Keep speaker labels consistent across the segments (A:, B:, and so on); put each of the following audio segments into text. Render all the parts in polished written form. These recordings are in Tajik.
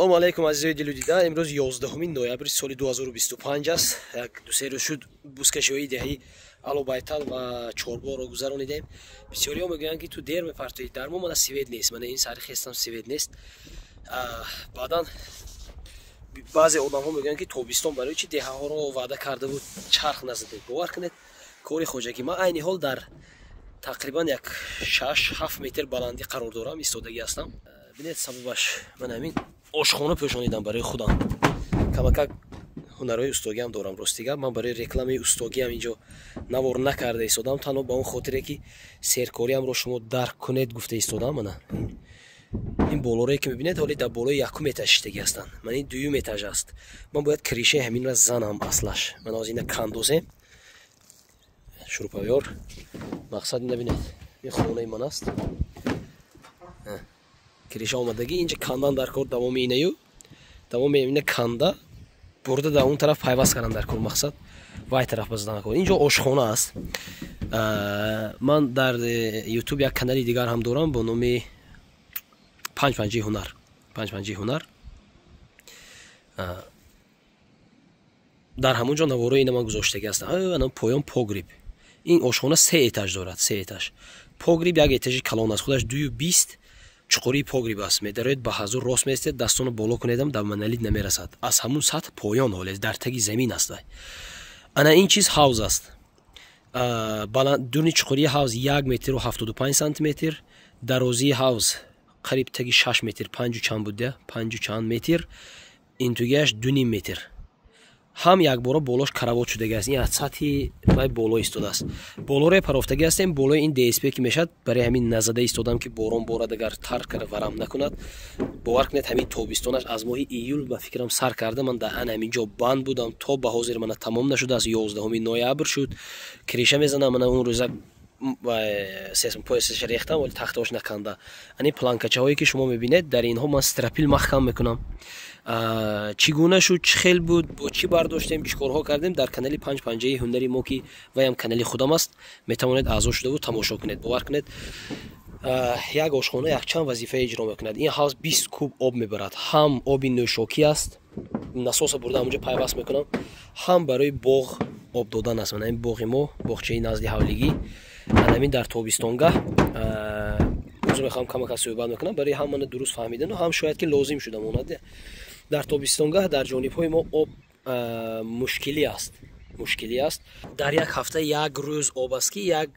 A: Салому алайкум, азизои дилу дида. Имрӯз 11 ноябри соли 2025 аст. Як дусе рӯз шуд, бузкашиҳои деҳаи Алобайтал ва Чорбоғро гузаронидем. Бисёриҳо мегӯянд, ки ту дер мепартоӣ. Дар мо мана свет нест, мана ин сари хестам, свет нест. Баъдан баъзе одамҳо мегӯянд, ки тобистон барои чи деҳаҳоро ваъда карда буд, чарх назадед? Бовар кунед, кори хоҷагӣ. Ман айни ҳол дар тақрибан як 6-7 метр баландӣ қарор дорам, истодагӣ ҳастам. Бинед, сабабаш ман ҳамин ошхона пӯшонидам барои худам. Камакак ҳунарҳои устогиам дорам. Рости гап, ман барои рекламаи устогиам инҷо навор накарда истодам, танҳо ба он хотире, ки серкориамро шумо дарк кунед, гуфта истодам. Мана ин болорое, ки мебинед, ҳоли дар болои якум этаж шиштагӣ ҳастанд. Ман ин дуюм этаж аст. Ман бояд крышаи ҳаминра занам. Аслаш ман ҳозир ина кандозем, шуруповёрт. Мақсад, ина бинед, ин хонаи ман аст. Крыша омадагӣ, инҷа кандан дар кор. Давоми инаю давоми ина канда бурда, дар он тараф пайваст кардан дар кор. Мақсад, вай тараф базадан кор. Инҷо ошхона аст. Ман дар Ютуб як канали дигар ҳам дорам бо номи Панҷ панҷаи ҳунар, Панҷ панҷаи ҳунар. Дар ҳамон ҷо наворои ина ман гузоштагӣ ҳастам. Ана поён погреб. Ин ошхона се этаж дорад, се этаж. Погреб як этажи калон аст, худаш 2,20 чуқурии погреб аст. Медароед, ба ҳазур рост меистед, дастонро боло кунедам, дар монолит намерасад. Аз ҳамун сатҳ поён ҳоле дар таги замин аст. Ана ин чиз ҳавз аст. Дуни чуқурии ҳавз 1 метру 75 сантиметр, дарозии ҳавз қариб таги 6 метр, панҷу чанд буда, панҷу чанд метр, интугиаш 2,5 метр. Ҳам якбора болош каравот шудагӣ аст. Ин аз сатҳи вай боло истодааст. Болоро парофтагӣ ҳастем, болои ин ДСП ки мешавад. Барои ҳамин назада истодам, ки борон борад, агар тар карда варам накунад. Бовар кунед, ҳамин тобистонаш аз моҳи июл, ба фикрам, сар карда, ман дар ан ҳамин ҷо банд будам, то ба ҳозир мана тамом нашудааст. 11 ноябр шуд, крыша мезанам. Мана он рӯза поясаша рехтам, вале тахтаош наканда. Ани планкачаҳое, ки шумо мебинед, дар инҳо ман стропил маҳкам мекунам. Чӣ гуна шуд, чӣ хел буд, бо чӣ бардоштем, чӣ корҳо кардем, дар канали Панҷ панҷаи ҳунари мо, ки ваям канали худам аст, метавонед аъзо шудаву тамошо кунед. Бовар кунед, як ошхона якчанд вазифа иҷро мекунад. Ин ҳавз 20 куб об мебарад. Ҳам оби нӯшокӣ аст, насоса бурда ҳамонҷо пайваст мекунам, ҳам барои боғ об додан аст. Мана ин боғи мо, боғчаи назди ҳавлигӣ. Анамин дар тобистонгоҳ узр мехоҳам, камака суҳбат мекунам барои ҳам мана дуруст фаҳмидану ҳам шояд ки лозим шуда монад. Дар тобистонгоҳ дар ҷонибҳои мо об мушкилӣ аст, мушкилӣ аст. Дар як ҳафта як рӯз об аст, ки як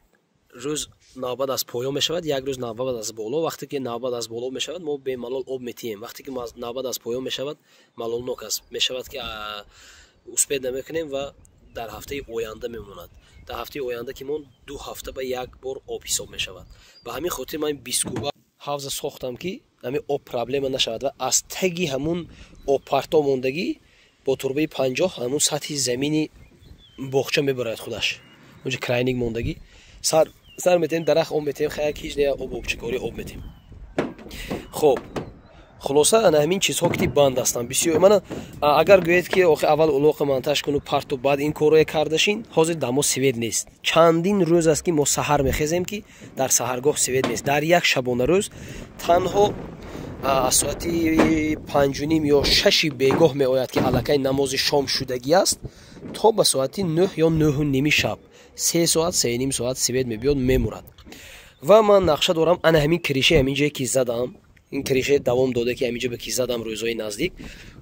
A: рӯз навбат аз поён мешавад, як рӯз навбат аз боло. Вақте ки навбат аз боло мешавад, мо бемалол об метиҳем. Вақте ки навбат аз поён мешавад, малолнок аст, мешавад ки успеть намекунем ва дар ҳафтаи оянда мемонад. Дар ҳафтаи оянда ки монд, 2 ҳафта ба як бор об ҳисоб мешавад. Ба ҳамин хотир ман 20 куба ҳавза сохтам, ки ҳамин об проблема нашавад ва аз таги ҳамун обпарто мондагӣ бо турбаи 50 ҳамун сатҳи замини боғча мебарад худаш. Онҷа краник мондагӣ, сар сар метем, дарахт об метем, хаяк ҳеҷ не, об обчикорӣ об метем. Хоб, хулоса, ана ҳамин чизҳо ки банд ҳастанд бисёр. Мана агар гӯед, ки охи, аввал улоқа монтаж куну парту, баъд ин корое кардашин. Ҳозир дар мо свет нест. Чандин рӯз аст, ки мо саҳар мехезем, ки дар саҳаргоҳ свет нест. Дар як шабона рӯз танҳо аз соати 5:30 ё 6-и бегоҳ меояд, ки аллакай намози шом шудагӣ аст, то ба соати 9 ё 9:30 шаб, 3 соат, 3,5 соат свет мебиёд, мемурад. Ва ман нақша дорам, ана ҳамин крышаи ҳамин ҷое, ки задам, ин крыша давом дода, ки ҳамин ҷо ба ки задам, рӯзҳои наздик,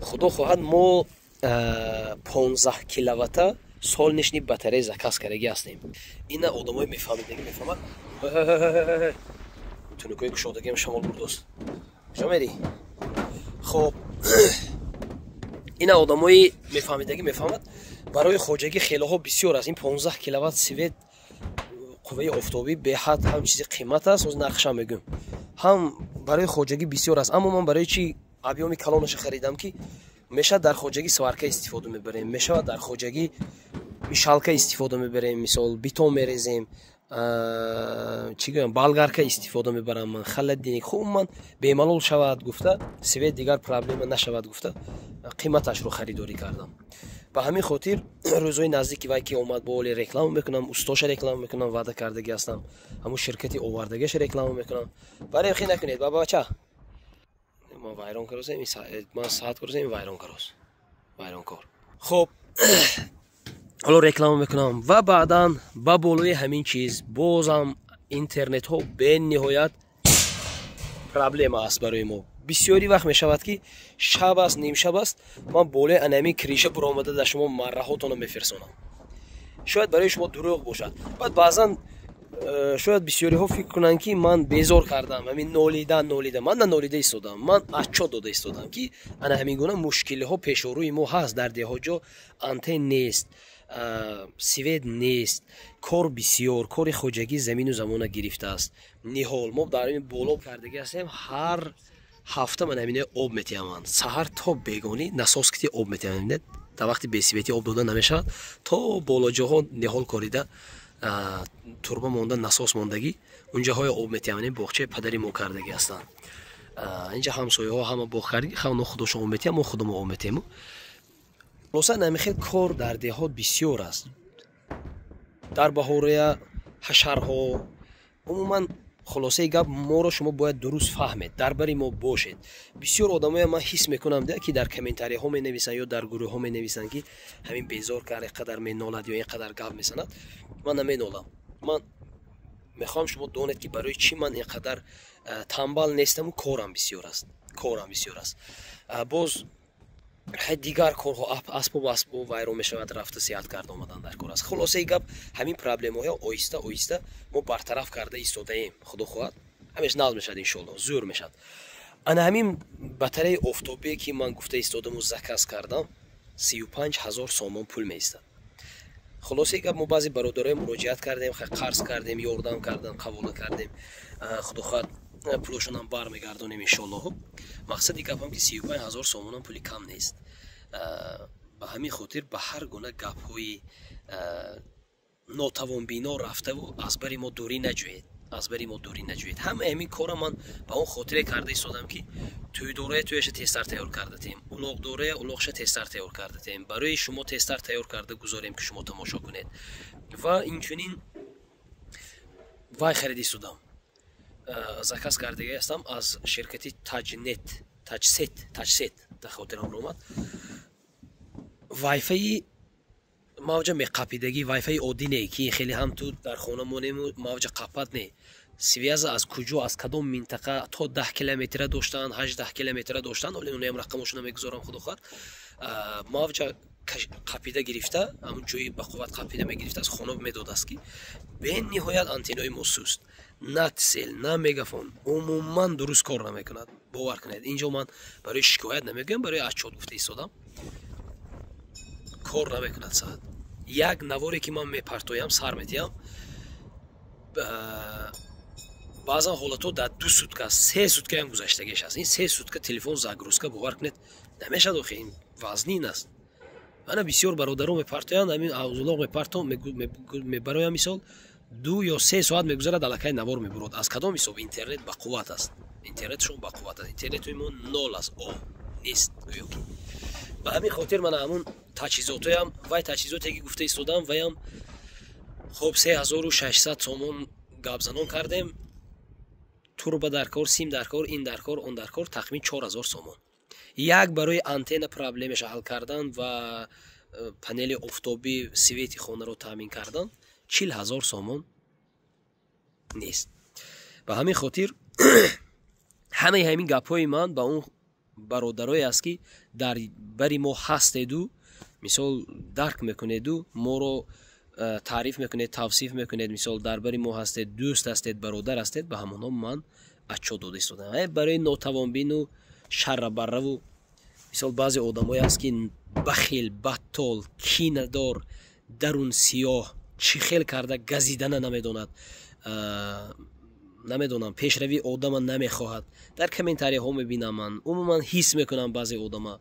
A: худо хоҳад, мо 15 киловата солнечный батарея заказ кардагӣ ҳастем. Ина одамои мефаҳмидагӣ мефаҳмад. Тунукои кушодагиам шамол бурдост. Куҷо мерӣ? Хоб, ина одамои мефаҳмидагӣ мефаҳмад. Барои хоҷагӣ хелоҳо бисёр аст ин 15 киловатт свет. Қувваи офтобӣ беҳад ҳам чизи қимат аст, оз нархшам мегӯм, ҳам барои хоҷагӣ бисёр аст. Аммо ман барои чи объёми калонаша харидам? Ки мешавад дар хоҷагӣ сварка истифода мебарем, мешавад дар хоҷагӣ мешалка истифода мебарем, мисол, бетон мерезем, чӣ гӯям, болгарка истифода мебарам ман, холодильник. Хуб, ман бемалол шавад гуфта, свет дигар проблема нашавад гуфта, қиматашро харидорӣ кардам. Ба ҳамин хотир рӯзҳои наздики вай ки омад, бо оли реклама мекунам, устоша реклама мекунам, ваъда кардагӣ ҳастам, ҳамун ширкати овардагиаша реклама мекунам. Барои хи накунед, ба бача. Ман вайрон каросем, ман саат каросем, вайрон карос, вайронкор. Хоб, ҳоло реклама мекунам ва баъдан ба болои ҳамин чиз бозам интернетҳо бениҳоят проблема аст барои мо. Бисёри вақт мешавад, ки шаб аст, нимшаб аст, ман болои анамин крыша буромада дар шумо марраҳотонро мефирсонам. Шояд барои шумо дурӯғ бошад. Баъд баъзан шояд бисёриҳо фикр кунанд, ки ман безор кардам, ҳамин нолидан, нолида. Ман на нолида истодам, ман отчёт дода истодам, ки ана ҳамин гуна мушкилиҳо пешорӯи мо ҳаст. Дар деҳоҷо антен нест, свет нест, кор бисёр, кори хоҷагӣ замину замона гирифтааст. Ниҳол мо дар ин боло кардагӣ ҳастем. Ҳар ҳафта ман ҳамина об метиҳаманд, саҳар то бегонӣ насос кити об метиҳам. Дар вақти бесветӣ об дода намешавад. То болоҷоҳо ниҳол корида, турба монда, насос мондагӣ, унҷаҳоя об метиҳам. Боғчаи падари мо кардагӣ ҳастанд. Инҷа ҳамсояҳо ҳама боғ кардагӣ, ҳамно худошон об метиҳам, мо худамо об метиҳему. Хулоса, намихел кор дар деҳот бисёр аст. Дар баҳория ҳашарҳо. Умуман, хулосаи гап, моро шумо бояд дуруст фаҳмед, дар бари мо бошед. Бисёр одамоя ман ҳис мекунам, ки дар комментарияҳо менависанд ё дар гурӯҳҳо менависанд, ки ҳамин безор кард, ин қадар менолад ё ин қадар гап мезанад. Ман наменолам, ман мехоҳам шумо донед, ки барои чӣ ман ин қадар тамбал нестаму корам бисёр аст, корам бисёр аст. Боз дигар корҳо, асбоб вайрон мешавад, рафта сиҳат карда омадан дар кор аст. Хулосаи гап, ҳамин проблемаҳо оҳиста оҳиста мо бартараф карда истодаем. Худо хоҳад, ҳамеш нағз мешавад, иншоалло, зӯр мешавад. Ана ҳамин батареяи офтобие, ки ман гуфта истодаму заказ кардам, 35 000 сомон пул меистад. Хулосаи гап, мо баъзе бародарое муроҷиат кардем, қарз кардем, ёрдам кардан, қабула кардем. Худо хоҳад, пулошонам бармегардонем, иншоаллоҳ. Мақсади гапам, ки 35 000 сомонам пули кам нест. Ба ҳамин хотир ба ҳар гуна гапҳои нотавонбино рафтаву аз бари мо дурӣ наҷӯед, аз бари мо дурӣ наҷӯед. Ҳамаи ҳамин кора ман ба он хотире карда истодам, ки тӯйдорая тӯяша тезтар тайёр карда тем, улоғдорая улоғша тезтар тайёр карда тем, барои шумо тезтар тайёр карда гузорем, ки шумо тамошо кунед. Ва инчунин вай харида истодам, заказ кардагӣ ҳастам аз ширкати Таҷнет, Таҷсет, Таҷсет, дар хотирам омад. Вайфаи мавҷа меқапидагӣ, вайфаи оддӣ не, ки хеле ҳам ту дар хона монему мавҷа қапат, не. Связа аз куҷо, аз кадом минтақа то 10 километра доштанд, 18 километра доштанд. Оли унаям рақамошона мегузорам, худо хоҳад. Мавҷа қапида гирифта, ҳамун ҷои ба қувват қапида мегирифта, аз хона медодааст, ки бениҳоят антеннои мо суст. На Тсел, на Мегафон умуман дуруст кор намекунад. Бовар кунед, инҷо ман барои шикоят намегӯям, барои отчёт гуфта истодам. Кор намекунад. Саат як наворе, ки ман мепартоям, сар метиҳам, баъзан ҳолатҳо дар 2 сутка, 3 суткаам гузаштагиаш аст. Ин 3 сутка телефон загрузка, бовар кунед, намешавад. Охи, ин вазнин аст. Мана бисёр бародаро мепартоянд, ҳамин авзулоқ мепарто мебароям, мисол, 2 ё 3 соат мегузарад, аллакай навор мебурод. Аз кадом ҳисоб интернет ба қувват аст, интернетшон ба қувват аст, интернети мо нол аст, о нест гӯё ки. Ба ҳамин хотир мана ҳамун таҷҳизотоям, вай таҷҳизоте, ки гуфта истодам, ваям хоб 3600 сомон гапзанон кардем. Турба дар кор, сим дар кор, ин дар кор, он дар кор, тахмин 4000 сомон. Як барои антенна проблемаша ҳал кардан ва панели офтобӣ свети хонаро таъмин кардан 40 000 сомон нест. Ба ҳамин хотир ҳамаи ҳамин гапҳои ман ба он бародарое аст, ки дар бари мо ҳастеду, мисол, дарк мекунеду, моро таъриф мекунед, тавсиф мекунед, мисол, дар бари мо ҳастед, дӯст ҳастед, бародар ҳастед, ба ҳамонҳо ман отчёт дода истодам. Барои нотавонбину шаррабарраву, мисол, баъзе одамое аст, ки бахил, баттол, кинадор, дарун сиёҳ, чӣ хел карда газидана намедонад, намедонам, пешравии одама намехоҳад. Дар комментарияҳо мебинам ман, умуман ҳис мекунам баъзе одама,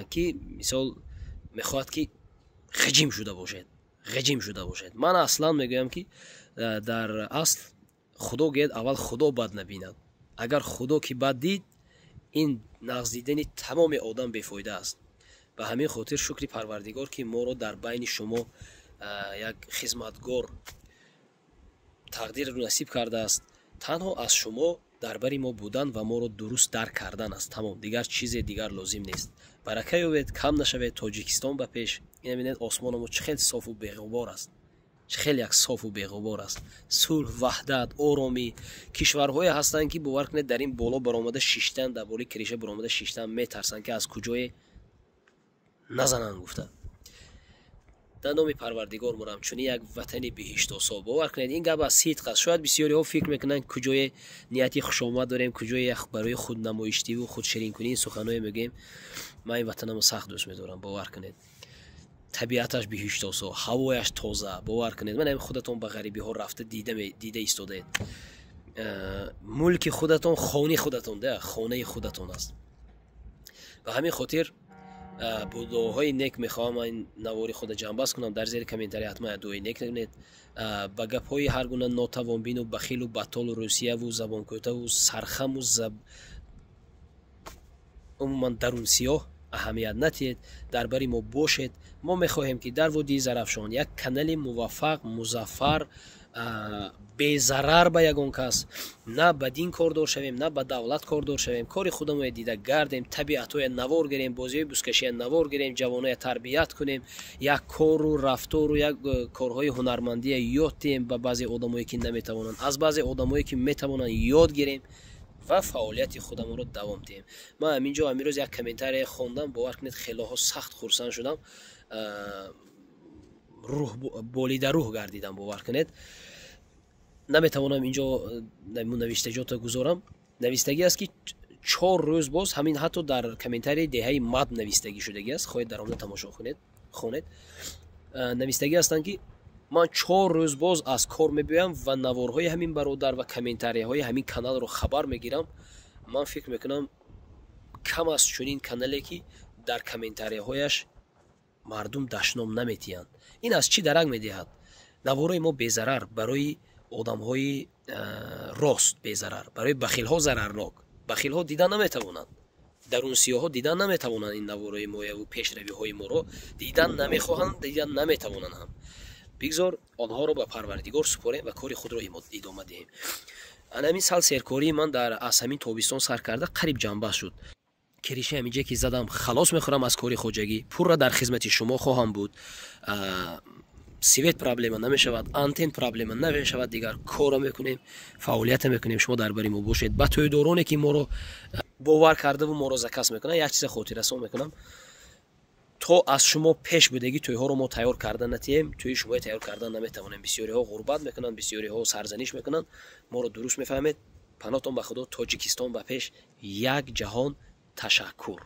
A: ки мисол мехоҳад, ки ғаҷим шуда бошед, ғаҷим шуда бошед. Ман аслан мегӯям, ки дар асл Худо гӯяд, аввал Худо бад набинад. Агар Худо ки бад дид, ин нағз дидани тамоми одам бефоида аст. Ба ҳамин хотир шукри Парвардигор, ки моро дар байни шумо як хизматгор тақдирро насиб кардааст. Танҳо аз шумо Дар бари мо будан ва моро дуруст дарк кардан аст, тамом, дигар чизе дигар лозим нест. Барака ёбед, кам нашавед. Тоҷикистон ба пеш! Ина бинед, осмонамо чӣ хел софу беғубор аст, чӣ хел як софу беғубор аст. Сулҳ, ваҳдат, оромӣ. Кишварҳое ҳастанд, ки, бовар кунед, дар ин боло баромада шиштан, дар болои крыша баромада шиштан метарсанд, ки аз куҷое назананд гуфта. Дар номи Парвардигор мурам, чунин як ватани биҳиштосо. Бовар кунед, ин гап аз сидқ аст. Шояд бисёриҳо фикр мекунанд, куҷое нияти хушомад дорем, куҷое барои худнамоиштиву худширинкунии суханҳое мегӯем. Ман ин ватанамо сахт дӯст медорам, бовар кунед. Табиаташ биҳиштосо, ҳавояш тоза. Бовар кунед, ман худатон ба ғарибиҳо рафта дида истодаед. Мулки худатон, хони худатон, хонаи худатон аст. Ба ҳамин хотир бо дуоҳои нек мехоҳам ин навори худа ҷамъбаст кунам. Дар зери комментария ҳатман дуои нек кунед. Ба гапҳои ҳар гуна нотавонбину бахилу батолу русияву забонкӯтаву сархаму умуман дарунсиёҳ аҳамият натиҳед. Дар бари мо бошед. Мо мехоҳем, ки дар водии Зарафшон як канали муваффақ, музаффар, безарар ба ягон кас, на ба дин кордор шавем, на ба давлат кордор шавем, кори худамоя дида гардем, табиатҳоя навор гирем, бозиҳои бузкашия навор гирем, ҷавоноя тарбият кунем, як кору рафтору як корҳои ҳунармандия ёд диҳем ба баъзе одамое, ки наметавонанд, аз баъзе одамое, ки метавонанд, ёд гирем ва фаъолияти худамонро давом диҳем. Ман ҳамин ҷо ҳамин рӯз як комментарие хондам, бовар кунед, хелоҳо сахт хурсанд шудам, рӯҳ болида рӯҳ гардидам. Бовар кунед, наметавонам инҷо навиштаҷото гузорам. Навистагӣ аст, ки 4 рӯз боз ҳамин ҳатто дар комментарияи деҳаи Мад навистагӣ шудагӣ аст. Хоҳед, дар омада тамошо кунед, хонед. Навистагӣ ҳастанд, ки ман 4 рӯз боз аз кор мебиёям ва наворҳои ҳамин бародар ва комментарияҳои ҳамин каналро хабар мегирам. Ман фикр мекунам, кам аст чунин канале, ки дар комментарияҳояш мардум дашном наметиҳанд. Ин аз чӣ дарак медиҳад? Наворои мо безарар барои одамҳои рост, безарар барои бахилҳо, зарарнок. Бахилҳо дида наметавонанд, дарунсиёҳҳо дида наметавонанд ин наворои мояву пешравиҳои моро дидан намехоҳанд, дидан наметавонанд ҳам. Бигзор онҳоро ба Парвардигор супорем ва кори худро идома диҳем. Ана ҳамин сал серкории ман дар аз ҳамин тобистон сар карда қариб ҷамъбаст шуд. Крыши ҳаминҷе ки задам, халос мехӯрам аз кори хоҷагӣ, пурра дар хизмати шумо хоҳам буд. Свет проблема намешавад, антен проблема намешавад, дигар корро мекунем, фаъолията мекунем. Шумо дар бари мо бошед. Ба тӯйдороне, ки моро бовар кардаву моро заказ мекунанд, як чиза хотиррасон мекунам: то аз шумо пеш будагӣ тӯйҳоро мо тайёр карда натиҳем, тӯи шумоя тайёр карда наметавонем. Бисёриҳо ғурбат мекунанд, бисёриҳо сарзаниш мекунанд. Моро дуруст мефаҳмед. Паноҳтон ба Худо. Тоҷикистон ба пеш! Як ҷаҳон ташаккур.